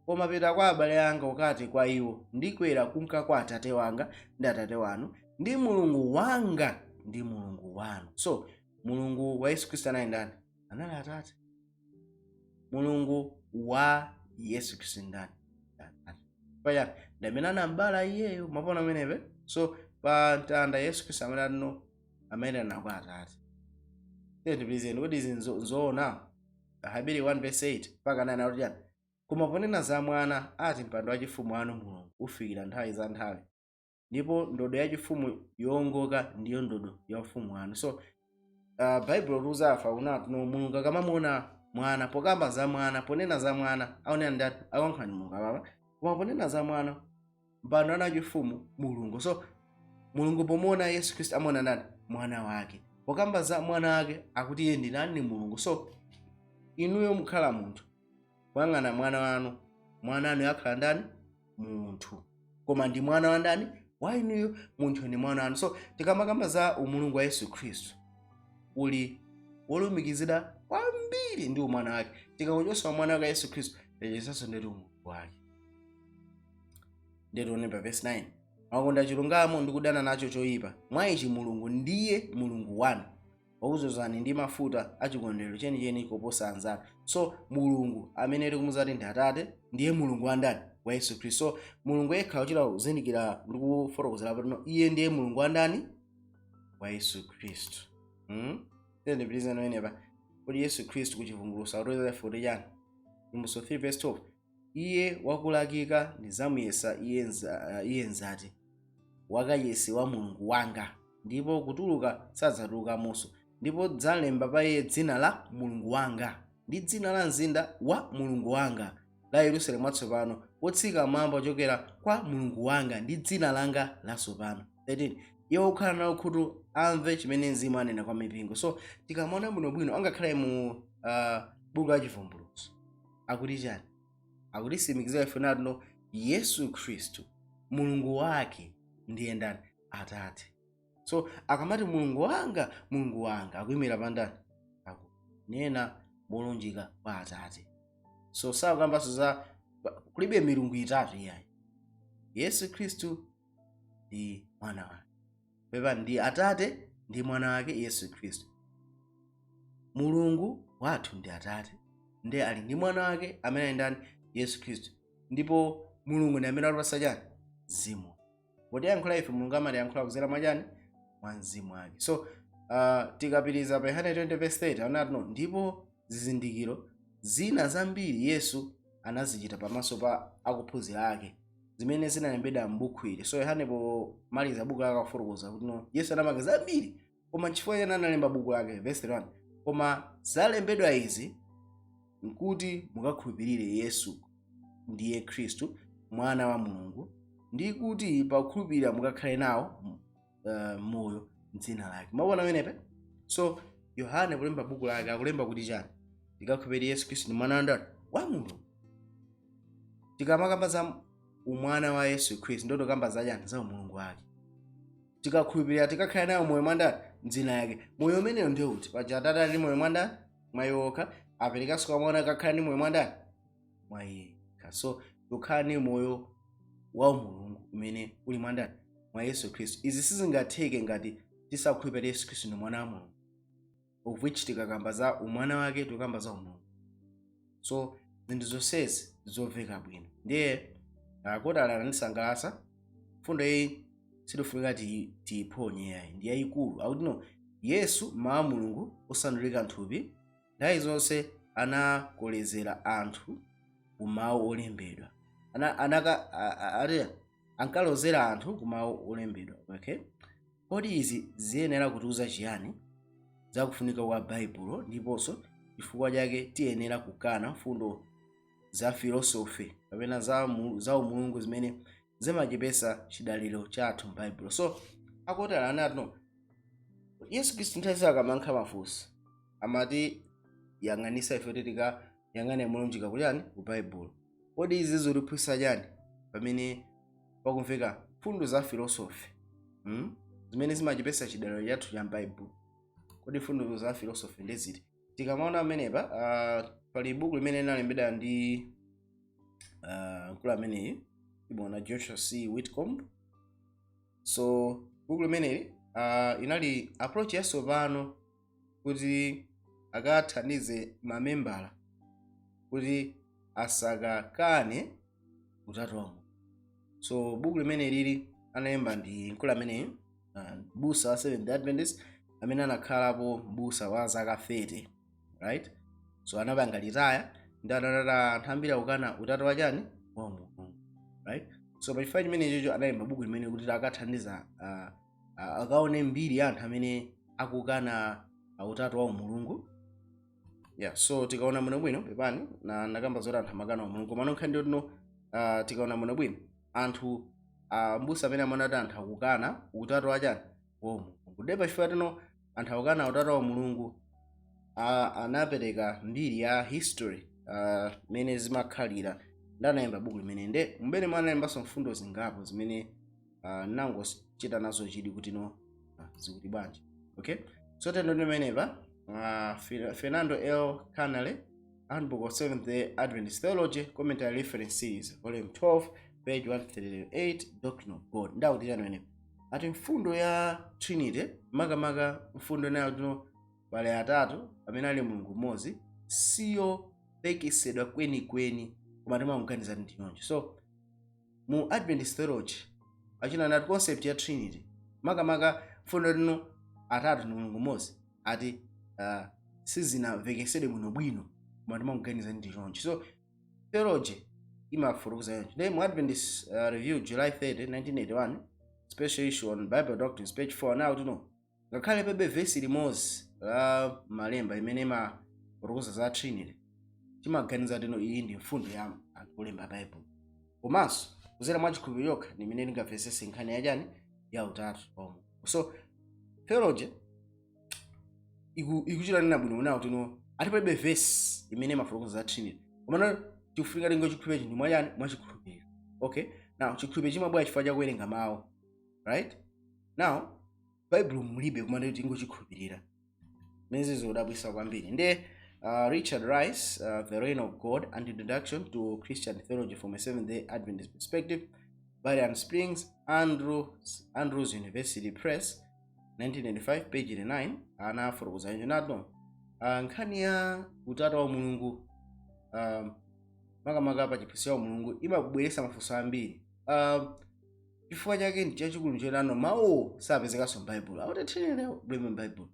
Koma pita kwa abale anga, ukati kwa iwo, Ndikwera kunka kwa Atate wanga ndi Atate wanu, ndi Mulungu wanga ndi Mulungu wanu.'" So Mulungu wa Yesu Khristu anali ndani? Anali Atate. Mulungu wa Yesu Khristu ndani? Atate. Payani ndi amene anambala iyeyo. Mwaona amenepe? So pa mtanda Yesu Khristu amene atino amayendana kwa Atate. Tiyendipilizeni, kodi izi nzoona? Aheberi 1 verse 8 mpaka 9 akuti chani? "Koma ponena za Mwana ati, 'Mpando wachifumu wanu, Mulungu, ufikira nthawi za nthawi, ndipo ndodo yachifumu yowongoka ndiyo ndodo ya ufumu wanu.'" So Baibulo liuza kunati no, Mulungu akamamuona Mwana, pokamba za Mwana, ponena za Mwana, aonena ndati? Akonkhani Mulungu apapa. Koma ponena za Mwana, mpando wanu wachifumu Mulungu. So Mulungu pomuona Yesu Khristu amaona ndani? Mwana wake. Pokamba za Mwana wake akuti iye ndi nani? Ni Mulungu. So inuyo mukhala munthu kuyang'ana mwana wanu, mwana anu akhala ndani? Munthu. Koma ndi mwana wa ndani? Wa inuyo. Munthu ndi mwana wanu. So tikamakamba za umulungu wa Yesu Khristu uli wolumikizira kwambiri ndi umwana wake. Tikangochosa umwana wake wa Yesu Khristu, tachosanso ndeti umulungu wake. Ndetione pa verse 9: "Mwakonda chilungamo ndi kudana nacho choyipa. Mwa ichi Mulungu ndiye Mulungu wanu wakudzozani ndi mafuta achikondwerero chenicheni koposa anzanu." So Mulungu amene tikumuzati ndi Atate ndiye Mulungu wa ndani? Wa Yesu Khristu. So Mulungu yekha uchita kuzindikira ndi kufotokozera patino iye ndiye Mulungu wa ndani? Wa Yesu Khristu, Tiyendipitizeni pamenepa. Kodi Yesu Khristu kuchivumbulutso akutoeza kuti chani? Chivumbulutso 3 verse 12: "Iye wakulakika ndizamuyesa iye, iye nzati wakachisi wa Mulungu wanga, ndipo kutuluka sadzatulukamonso, ndipo dzalemba pa iye dzina la Mulungu wanga ndi dzina la mzinda wa Mulungu wanga, la Yerusalemu watsopano, wotsika mmwamba kuchokera kwa Mulungu wanga, ndi dzina langa latsopano." 13: "Iye wokhala nawo khutu amve chimene Mzimu anena kwa mipingo." So tikamaona bwinobwino, angakhale mu buku la Chivumbulutso akuti chani? Akutisimikizira ife natino Yesu Khristu Mulungu wake ndiye ndani? Atate. So akamati "Mulungu wanga, Mulungu wanga", akuyimira pandani? Akunena molunjika kwa Atate. So sakukambanso za kulibe milungu itatu iyayi. Yesu Khristu ndi Mwana wake, pepa, ndi Atate ndi Mwana wake Yesu Khristu. Mulungu wathu ndi Atate, ndi ali ndi Mwana wake amene ali ndani? Yesu Khristu. Ndipo Mulungu ndi amene atipatsa chani? Mzimu. Potiyankhula ife, Mulungu amatiyankhula kudzera mwa chani? Mwa Mzimu wake. So tikapitiriza pa Yohane 20 verse 30, anati no, ndipo zizindikiro zina zambiri Yesu anazichita pamaso pa akuphunzira ake, zimene zinalembedwa m'buku ili. So Yohane pomaliza buku lake akufotokoza kuti no, Yesu anapanga zambiri, koma nchifukwa chani analemba buku lake? Verse 31, koma zalembedwa izi nkuti mukakhulupirire Yesu ndiye Khristu, Mwana wa Mulungu, ndi kuti pakukhulupirira mukakhale nawo moyo mdzina lake. Mwaona pamenepe? So Yohane kulemba buku lake akulemba kuti chani? Tikakhulupirire Yesu Khristu ndi Mwana wa ndani? Wa Mulungu. Tikamakamba za umwana wa Yesu Khristu, ndo tikamba za chani? Za umulungu wake. Tikakhulupirira tikakhala nayo moyo mwandani? Mdzina yake. Moyo umeneyo ndiye uti? Paja Atate ali moyo mwandani? Mwa iwo okha. Aperekanso kwa Mwana, akakhala ndi moyo mwandani? Mwa iye. So kukhala ndi moyo wa umulungu umene uli mwandani? Mwa Yesu Khristu. Izi sizingatheke ngati tisakhulupirira Yesu Khristu ndi Mwana wa Mulungu, of which tikakamba za umwana wake tikamba za umulungu. So zinthu zonsezi zomveka bwino. Ndiye akotala anandisangalatsa. Fundo iyi sitifunika tiyiphonye yayi, ndi yayikulu. Akuti no, Yesu, Mawu a Mulungu osandulika nthupi, nthawi zonse anakolezera anthu ku mawu olembedwa. Anaka ankalozera anthu ku mawu olembedwa. Okay, kodi izi ziyenera kutiuza chiyani zakufunika kwa Baibulo ndiponso chifukwa chake tiyenera kukana mfundo za filosofi kapena za umulungu zimene zimachepesa chidaliro chathu m'Baibulo? So akotala anati no, Yesu Khristu nthawi zonse akamayankha mafunso amati yang'anisa ife kuti tikayang'ane molunjika kuchani? Ku Baibulo. Kodi izi zikutiphunzitsa chani pamene pakumveka mfundo za filosofi, Zimene zimachepesa chidaliro chathu cha m'Baibulo? Kodi mfundo za filosofi ndiziti? Tikamaona pamenepa, pali buku limene linalembedwa ndi mkulu ameneyi ibona Joshua C. Whitcomb. So buku limeneli inali approach yatsopano kuti akathandize mamembala kuti asakakane utatu wa Mulungu. So buku limene lili analemba ndi mkulu ameneyi, busa wa Seventh Adventist amene anakhalapo mbusa wa zaka 30, right? So anapanga retire ndi anatata anthu ambiri akukana utatu wa chani? Wa Mulungu, right? So pachifukwa chimene chocho analemba buku limene kuti akathandiza akaone mbiri ya anthu amene akukana utatu wa Mulungu. Yeah, so tikaona bwinobwino, pepani, na ndakamba zoti anthu amakana Mulungu, koma nokha ndiyo tino tikaona bwinobwino anthu, mbusa amene amaona kuti anthu akukana utatu wachani? Wa Mulungu. Ndipo pachifukwa tino anthu akukana utatu wa Mulungu, anapereka mbiri ya history mmene zimakhalira ndi analemba buku limene. Nde mmene analembanso mfundo zingapo zimene nangochita nazo chidi kuti no, zikuti bwanji. Okay, so tendo ndimenepa Fernando L. Canale, Handbook of Seventh Day Adventist Theology, Commentary Reference Series, volume 12, page 138, Doctrine of God. Ndakuti chani menepa? Ati mfundo ya Trinity, makamaka mfundo inayo tino pali atatu amene ali Mulungu mmodzi, siyopekesedwa kwenikweni, koma timakuganiza ndi choncho. So mu Adventist theology achina nati concept ya Trinity, makamaka mfundo tino atatu ndi Mulungu mmodzi, ati sizinamvekesedwe bwinobwino, koma timakuganiza ndi choncho. So theology imafotokoza choncho. Then mu Adventist Review, July 30, 1981, special issue on Bible doctrines, page 4, now tino ngakhale pebe vesi limodzi la malemba imene imafotokoza za Trinity, timaganiza tino iyi ndi mfundo ya anthu olemba Bible, komanso kuzera mwa chikhulupiriro yokha ndi imene tingamvetsetse nkhani yachani? Ya utatu wa Mulungu. So theology ikuchita nena bwino nawo tino ati palibe vesi imene imafotokoza za Trinity, komano tikufunika tingo chikhulupiriro ndi mwachani? Mwa chikhulupiriro. Okay, now chikhulupiriro chimabwera chifukwa cha kuwerenga mawu, right? Now Baibulo mulibe, koma ndikuti tingochikhulupirira. Mezi zodabwisa kwambiri. Ndiye Richard Rice, "The Reign of God: An Introduction to Christian Theology from a Seventh Day Adventist Perspective", Berrien Springs, Andrews University Press, 1995, page 89, anafotokoza icho nato nkhani ya utatu wa Mulungu, makamaka pa chiphunzitso cha Mulungu, imabweretsa mafunso ambiri. Chifukwa chake ndi chachikulu chenano mawuwo sapezekanso m'Baibulo, akuti trinity mulibe m'Baibulo,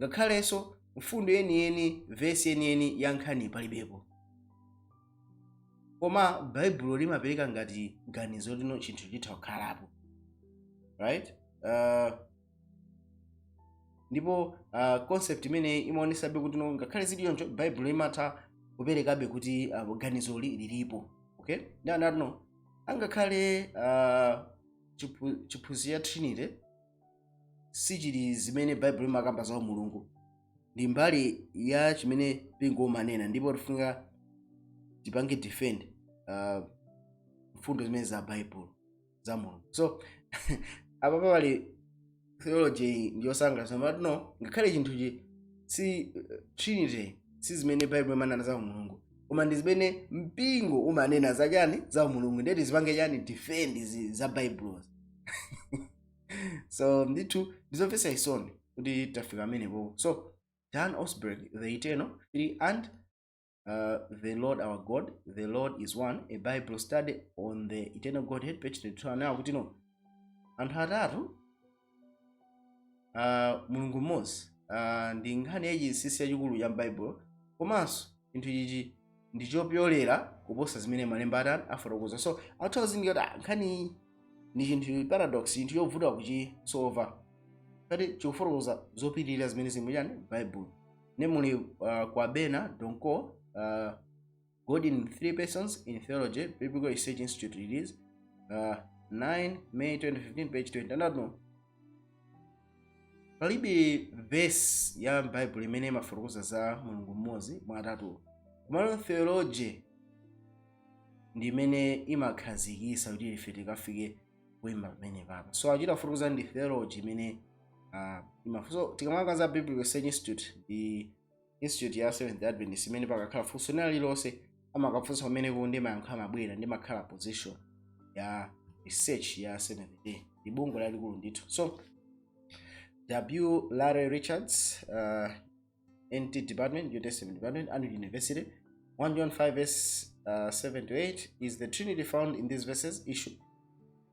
ngakhalenso mfundo yeniyeni, vesi yeniyeni ya nkhani palibepo, koma Baibulo limapereka ngati ganizo lino chinthu chitha kukhalapo, right? Ndipo concept imene imaonesabe kuti no, ngakhale zili choncho, Baibulo imatha kuperekabe kuti ganizoli lilipo, okay? Ndi anati no, angakhale chiphunzitso cha Trinity sichili zimene Baibulo imakamba za Mulungu, ndi mbali ya chimene mpingo umanena, ndipo tifunika tipange defend mfundo zimene za Baibulo za Mulungu. So apa pali theology ndiyosangalatsa, but no, ngakhale chinthuchi si Trinity, si zimene Baibulo imanena za Mulungu, koma ndi zimene mpingo umanena zachani? Za Mulungu. Ndeti zipange chani? Defend za Baibulo. So ndithu ndizomvetsa chisoni kuti tafika amenepo. So Dan Osberg, "The Eternal Three and the Lord Our God, the Lord is One, a Bible Study on the Eternal Godhead", page 22, anawa kuti no, anthu atatu, Mulungu mmodzi, ndi nkhani yachinsinsi yachikulu ya M'Baibulo, komanso chinthu ichi ndi chopyolera kuposa zimene malemba atani afotokoza. So atha kuzindikira kuti nkhani ndi chinthu paradox, chinthu chovuta kuchisolva, kati chikufotokoza zopitirira zimene zili chani? Bible. Ne muli Kwabena Donko, "God in Three Persons in Theology", Biblical Research Institute release 9 May 2015, page 20, anati palibe verse ya Bible imene imafotokoza za Mulungu mmodzi mwa atatu, komano theology ndi imene imakhazikisa kuti ife tikafike kuyima pamene papa. So achita kufotokoza ndi theology imene so tikamakamba za Biblical Research Institute, ndi institute ya Seventh Adventist imene pakakhala funso lina lililonse amakafunsa pamenepo, ndi mayankho amabwera, ndi makhala position ya research ya Seventh Day. Ndi bungwe lalikulu ndithu. So W. Larry Richards, NT Department, New Testament Department, Andrews University, 1 John 5 verse 7 to 8, "Is the Trinity found in these verses?" Issue.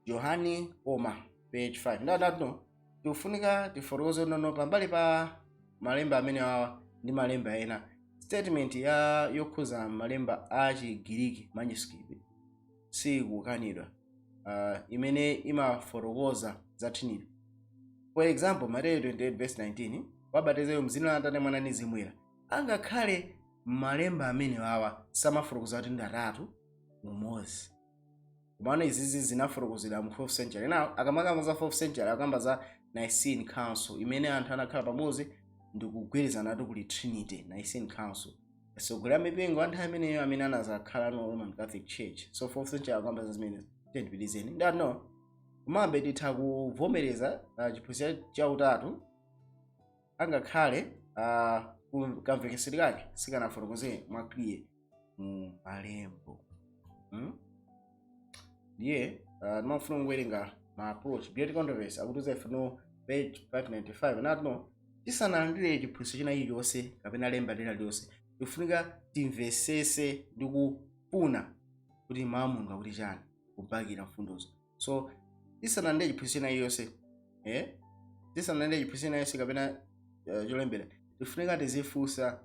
Johanni Oma, page 5. Ndadati no, tikufunika tifotokoze nono pambali pa malemba amene awa ndi malemba ena, statement ya yokhuza malemba a Chigiriki manuscript sikukanidwa, imene imafotokoza za Trinity. For example, Mateyu 28 verse 19, wabatizayo mzina la Atate, Mwana ndi Mzimu Woyera. Angakhale malemba amene awa samafotokoza kuti ndi atatu umodzi, komano izizi zinafotokozedwa mu 4th century. Now akamakamba za 4th century, akamba za Nicene Council, imene anthu anakhala pamodzi ndikugwirizana kuti kuli Trinity. Nicene Council, atsogoleri a mipingo anthu ameneyo amene anazakhala no Roman Catholic Church. So 4th century akamba za zimene tendipitizeni. Ndati no, komabe titha kuvomereza chiphunzitso cha utatu, angakhale kamvekesedwe kake sikanafotokozere mwa clear mu malembo. Ndiye timafuna kuwerenga ma approach. Great Controversy akutiuza ife no, page 595, anati no, tisanalandire chiphunzitso china chilichonse kapena lemba lina lililonse, tikufunika timvesese ndi kufuna kuti mawu a Mulungu akuti chani kubakira mfundozo. So tisanalandire chiphunzitso china chiliyonse, tisanalandire chiphunzitso china chiliyonse kapena cholembera, tifunika tizifunsa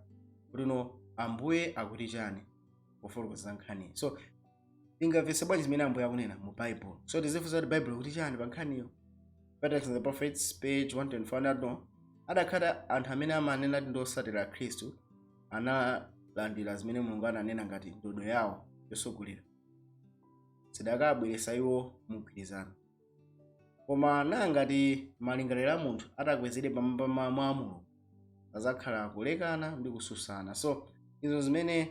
kuti no, Ambuye akuti chani pofotokoza nkhaniyi? So tingamvetse bwanji zimene Ambuye akunena mu Bible? So tizifunsa kuti Bible kuti chani pa nkhaniyo. Patriarchs and the Prophets, page 124, anati adakhala anthu amene amanena kuti ndi osatira Khristu analandira zimene Mulungu ananena ngati ndodo yawo yosogolera, zidakabweretsa iwo mugwirizano. Koma nangati malingaliro a munthu atakwezedwe pamwamba mwa Mulungu, pazakhala kulekana ndi kususana. So izo zimene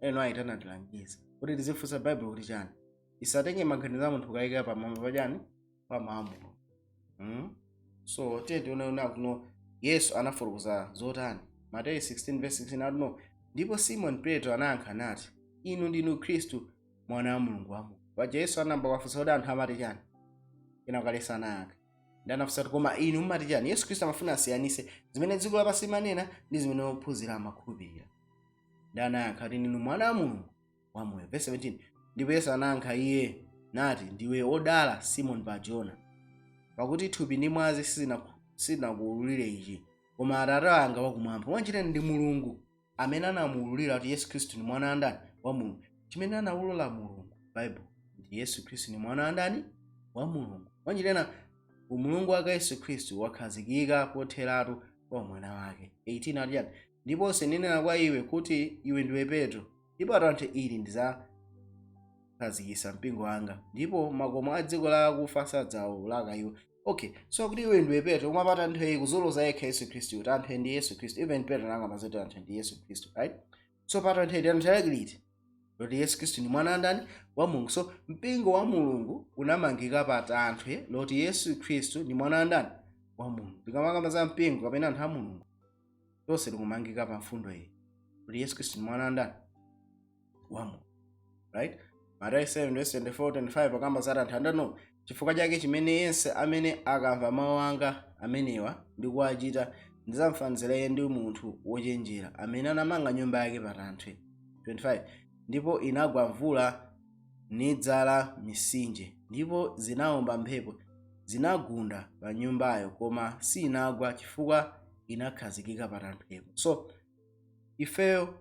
eno ayitana tilangiza kuti tizifunsa Bible kuti chani, isatenge maganizo a munthu kukayika pamwamba pa chani? Pa mawu a Mulungu. So tiye tione kuno Yesu anafotokoza zotani. Mateyu 16 verse 16 akuti no, "Ndipo Simon Petro anayankha nati, 'Inu ndinu Khristu, Mwana wa Mulungu wamoyo.'" Paja Yesu anamba kuwafunsa kuti anthu amati chani, ena kalesa anayankha ndi anafunsa kuti, "Koma inu mumati chani?" Yesu Khristu amafuna asiyanise zimene dziko lapansi limanena ndi zimene ophunzira amakhulupirira. Ndi anayankha kuti, "Ndinu Mwana wa Mulungu wamoyo." Verse 17, "Ndipo Yesu anayankha iye nati, 'Ndiwe odala, Simon Barjona, pakuti thupi ndi mwazi sizinakuwululire ichi, koma Atate anga wakumwamba.'" Mwanjira ndi Mulungu amene anamuwululira kuti Yesu Khristu ndi Mwana wa ndani? Wa Mulungu. Chimene anawulula Mulungu, Bible, ndi Yesu Khristu ndi Mwana wa ndani? Wa Mulungu. Mwanjira umulungu wake Yesu Khristu wakhazikika kotheratu kwa mwana wake. 18 ati chani? "Ndiponso ndinena kwa iwe kuti iwe ndiwe Petro, ndipo patanthwe ili ndidzakhazikitsa mpingo wanga, ndipo makomo a dziko la akufa sadzawulaka iwo." Okay, so kuti iwe ndiwe Petro, koma pa tanthwe kuzoloza yekha Yesu Khristu, tanthwe ndi Yesu Khristu. Even Petro nangamaza kuti tanthwe ndi Yesu Khristu, right? So pa tanthwe, tanthwe lake liti? Loti Yesu Khristu ndi Mwana ndani? Wa Mulungu. So mpingo wa Mulungu unamangika pa tanthwe loti Yesu Khristu ndi Mwana ndani? Wa Mulungu. Tikamakamba za mpingo kapena anthu a Mulungu, tonse tikumangika pa mfundo iyi kuti Yesu Khristu ndi Mwana ndani? Wa Mulungu, right? Mateyu 7 verse 24 25 pakamba za tanthwe andano. "Chifukwa chake chimene yense amene akamva mawu anga amenewa ndi kuwachita, ndidzamfanizira iye ndi munthu wochenjera amene anamanga nyumba yake pa tanthwe." 25, "Ndipo inagwa mvula, nidzala mitsinje, ndipo zinawomba mphepo, zinagunda pa nyumbayo, koma sinagwa, chifukwa inakhazikika pa tanthwepo." So ifeyo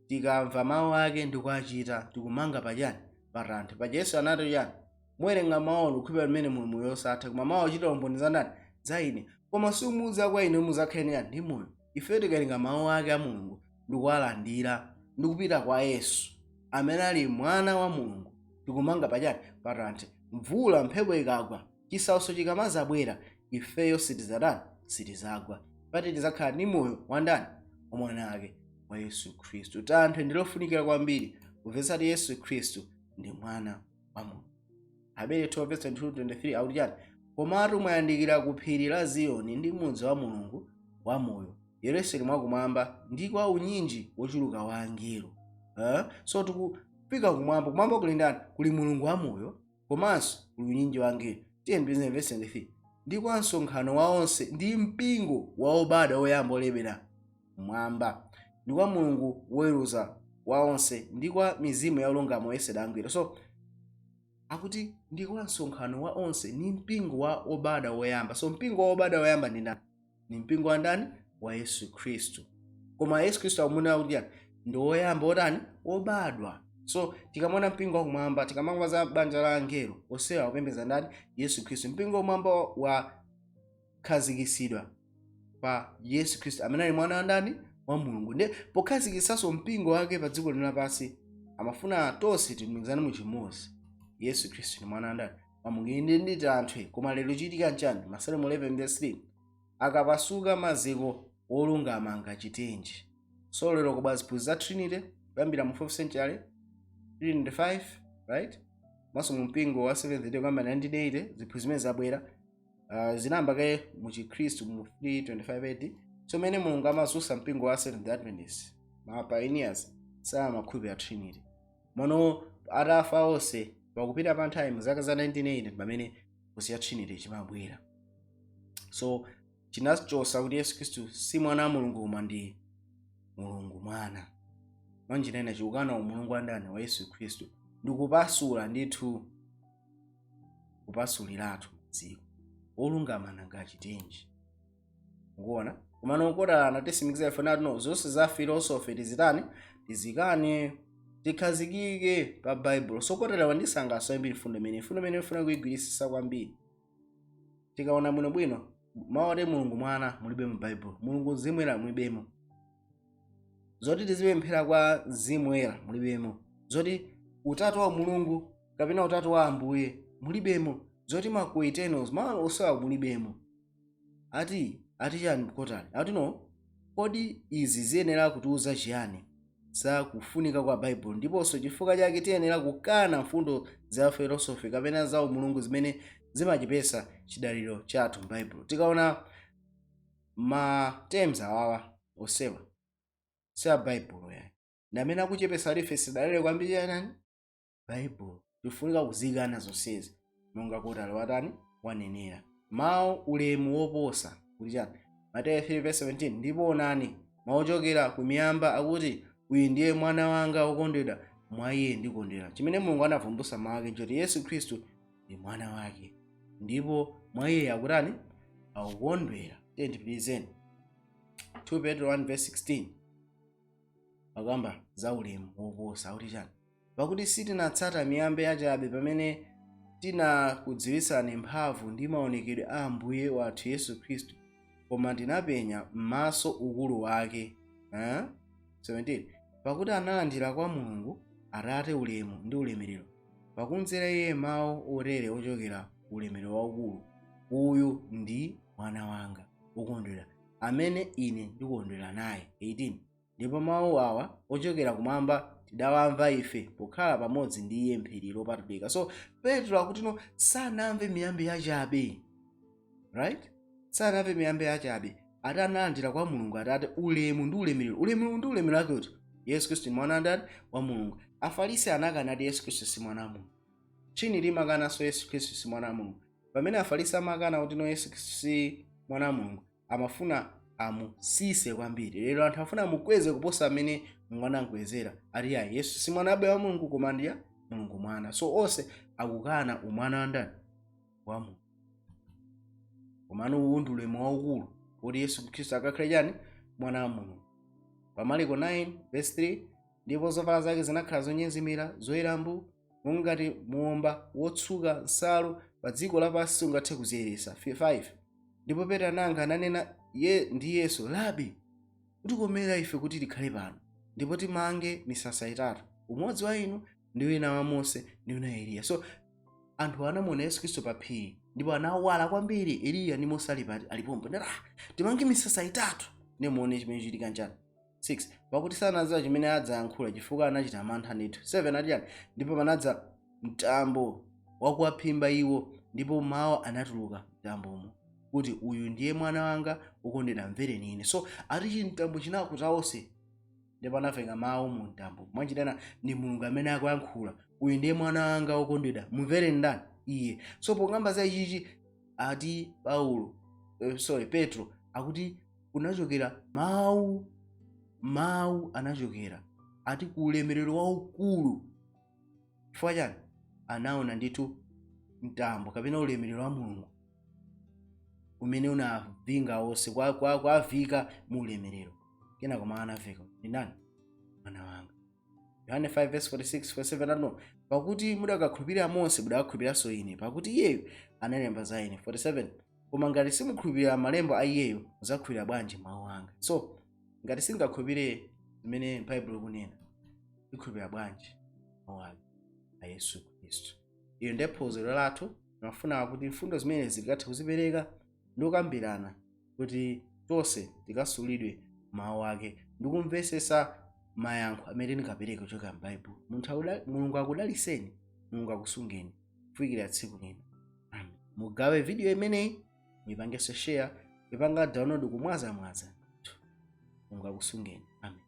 tikamva mawu ake ndi kuwachita, tikumanga pachani? Pa tanthwe. Paja Yesu anati chani? "Muwerenga mawu ndikukhulupirira mmene muli moyo osatha, koma mawu achita umboni za ndani? Za ine. Koma simudza kwa ine mudzakhale yani? Ndi moyo." Ifeyo tikawerenga mawu ake a Mulungu ndikuwalandira ndikupita kwa Yesu amene ali Mwana wa Mulungu, tikumanga pachani? Pa tanthwe. Mvula, mphepo ikagwa, chisautso chikamazabwera, ifeyo sitidzatani? Sitidzagwa, pati tidzakhala ndi moyo wa ndani? Wa Mwana ake, wa Yesu Khristu. Tanthwe ndilofunikira kwambiri kumvetsa kuti Yesu Khristu ndi Mwana wa Mulungu. Aheberi 12 verse 22 23 akuti chani? "Komatu mwayandikira ku phiri la Ziyoni ndi mudzi wa Mulungu wamoyo, Yerusalemu wakumwamba, ndi kwa unyinji wochuluka wa angelo." Eh? So tikufika kumwamba. Kumwamba kuli ndani? Kuli Mulungu wamoyo, komanso kuli unyinji wa angelo. Tiye mpinze verse 23, "Ndi kwa msonkhano wa onse ndi mpingo wa obadwa oyamba olembedwa mmwamba, ndi kwa Mulungu woweruza wa onse, ndi kwa mizimu ya olungama oyesedwa angwiro." So akuti ndi kwa msonkhano wa onse ndi mpingo wa obadwa woyamba. So mpingo wa obadwa woyamba ndi ndani? Ni mpingo wa ndani? Wa Yesu Khristu. Koma Yesu Khristu akumunena kuti yani? Ndi woyamba otani? Obadwa. So tikamona mpingo wakumwamba, tikamamva za banja la angelo, onsewa akupembedza ndani? Yesu Khristu. Mpingo wakumwamba wakhazikitsidwa pa Yesu Khristu amene ali Mwana wa ndani? Wa Mulungu. Ndi pokhazikitsanso mpingo wake pa dziko lino lapansi, amafuna tonse tilumikizane mu chimodzi. Yesu Khristu ndi Mwana wa ndani? Wa Mulungu. Inde, ndi tanthwe. Koma lero chitika nchani? Masalimo 11 verse 3, "Akapasuka maziko, wolungama angachitenji?" So lero kubwa ziphunzitso za Trinity kuyambira mu 4th century 305, right? Maso mu mpingo wa Seventh Day kuyamba 1980, ziphunzitso zimene zabwera zinayamba kaye mu Chikhristu mu 325 AD. So mene Mulungu amazutsa mpingo wa Seventh Adventist, ma pioneers samakhulupirira Trinity. Mono atafa onse, pakupita pa nthawi mu zaka za 1980 pamene kusiya Trinity chimabwera. So chinachosa kuti Yesu Khristu si Mwana wa Mulungu koma ndi Mulungu Mwana. Mwanjira ina chikukana umulungu wa ndani? Wa Yesu Khristu, ndikupasula ndithu, kupasuliratu dziko. Wolungama nangachitenji? Mukuona? Komano kodala tisimikiza ife nati no, zonse za philosophy tizitani? Tizikane, tikhazikike pa Baibulo. So kotera wandisangalatsa kwambiri mfundo imene ifuna kuyigwirisisa kwambiri. Tikaona bwinobwino, mawu ati Mulungu Mwana mulibe mu Baibulo, Mulungu Mzimu Woyera mulibemo, zoti tizipemphera kwa Mzimu Woyera mulibemo, zoti utatu wa Mulungu kapena utatu wa Ambuye mulibemo, zoti ma coeternals, mawu osewa mulibemo. Ati chani kotali? Ati no, kodi izi ziyenera kutiuza chiyani? Za kufunika kwa Baibulo ndiponso chifukwa chake tiyenera kukana mfundo za philosophy kapena za umulungu zimene zimachepesa chidaliro chathu m'Baibulo. Tikaona ma terms awawa osewa si a Baibulo yayi, ndi amene akuchepesa kuti ife sidalire kwambiri yanani Baibulo. Tifunika kuzikana zonsezi monga kuti ali watani wanenera mawu ulemu woposa kuti chani? Mateyu 3:17, "Ndipo onani, mawu ochokera kumiyamba akuti, 'Uyu ndiye mwana wanga wokondedwa, mwa iye ndikondwera.'" Chimene Mulungu anavumbulutsa mawu ake nchoti Yesu Khristu ndi mwana wake ndipo mwa iye akutani? Akukondwera. Tiye ndipitirizeni. 2 Petro 1:16 akamba za ulemu woposa, akuti chani? "Pakuti sitinatsata miyambi yachabe pamene tinakudziwitsani mphamvu ndi maonekedwe a Ambuye wathu Yesu Khristu, koma tinapenya m'maso ukulu wake." Eh? 17, "Pakuti analandira kwa Mulungu Atate ulemu ndi ulemerero pakumvera iye mawu otere ochokera ku ulemerero waukulu, 'Uyu ndi mwana wanga wokondwera, amene ine ndikondwera naye.'" 18, "Ndipo mawu awa ochokera kumwamba tidawamva ife pokhala pamodzi ndi iye mphiri lopatulika." So Petro akutino sanamve miyambi yachabe, right? Sanamve miyambi yachabe. Ati analandira kwa Mulungu Atate ulemu ndi ulemerero. Ulemu ndi ulemerero ake kuti Yesu Khristu ndi mwana wandani? Wa Mulungu. Afarisi anakana ati Yesu Khristu si mwana wa Mulungu. Chini limakananso Yesu Khristu si mwana wa Mulungu. Pamene Afarisi amakana kuti no, Yesu Khristu si mwana wa Mulungu, amafuna amusise kwambiri. Lero anthu afuna amukweze kuposa amene Mulungu anamkwezera. Ati ayi, Yesu si mwana abe wa Mulungu, koma ndiye Mulungu Mwana. So onse akukana umwana wa ndani? Wa Mulungu. Komano uwu ndi ulemu waukulu kuti Yesu Khristu akakhale chani? Mwana wa Mulungu. Pa Mariko 9 verse 3, "Ndipo zovala zake zinakhala zonyezimira, zoyera mbu, mongati muomba wotsuka nsalu pa dziko lapansi sungathe kuziyeresa." 5, "Ndipo Petro anayankha ananena ye ndi Yesu, 'Rabi, kutikomera ife kuti tikhale pano, ndipo timange misasa itatu, umodzi wa inu, ndi wina wa Mose, ndi wina wa Eliya.'" So anthu anamuona Yesu Khristu pa phiri ndipo anawala kwambiri. Eliya ndi Mose ali pati? Alipompo. Ndati, "Ah, timange misasa itatu." Nemuone chimene chitika nchani? 6, "Pakuti sanadziwa chimene adzayankhula, chifukwa anachita mantha ndithu." 7, ati chani? "Ndipo panadza mtambo wakuwaphimba iwo, ndipo mawu anatuluka mtambomo kuti, 'Uyu ndiye mwana wanga wokondedwa, mvereni ine.'" So ati chimtambo chinakuta onse ndipo anamveka mawu mu mtambo. Mwanjitana ndi Mulungu amene akuyankhula, "Uyu ndiye mwana wanga wokondedwa, mumvereni ndani? Iye." So pokamba za ichichi ati Paulo, sorry, Petro akuti kunachokera mawu, mawu anachokera ati ku ulemerero waukulu. Chifukwa chani? Anaona ndithu mtambo kapena ulemerero wa Mulungu umene unavinga onse kwavika mu ulemerero. Kena koma anaveka ndi ndani? Mwana wanga. Yohane 5 verse 46 47 ano, "Pakuti mudakakhulupirira Mose, mudakakhulupiriranso ine, pakuti iyeyo analemba za ine." 47, "Koma ngati simukhulupirira malembo a iyeyo, mudzakhulupirira bwanji mawu anga?" So ngati singakhulupirire zimene Baibulo ikunena, tikhulupirira bwanji mawu ake a Yesu Khristu? Iyo ndiye phunziro lathu. Timafuna kuti mfundo zimene zikathe kuzipereka ndi kukambirana kuti tonse tikasulidwe mawu ake ndi kumvesesa mayankho amene tingapereke kuchoka m'Baibulo. Mulungu akudaliseni, Mulungu akusungeni kufikira tsiku lina. Amen. Mugawe video imeneyi, muyipangenso share, muyipanga download kumwazamwaza. Mulungu akusungeni. Amen.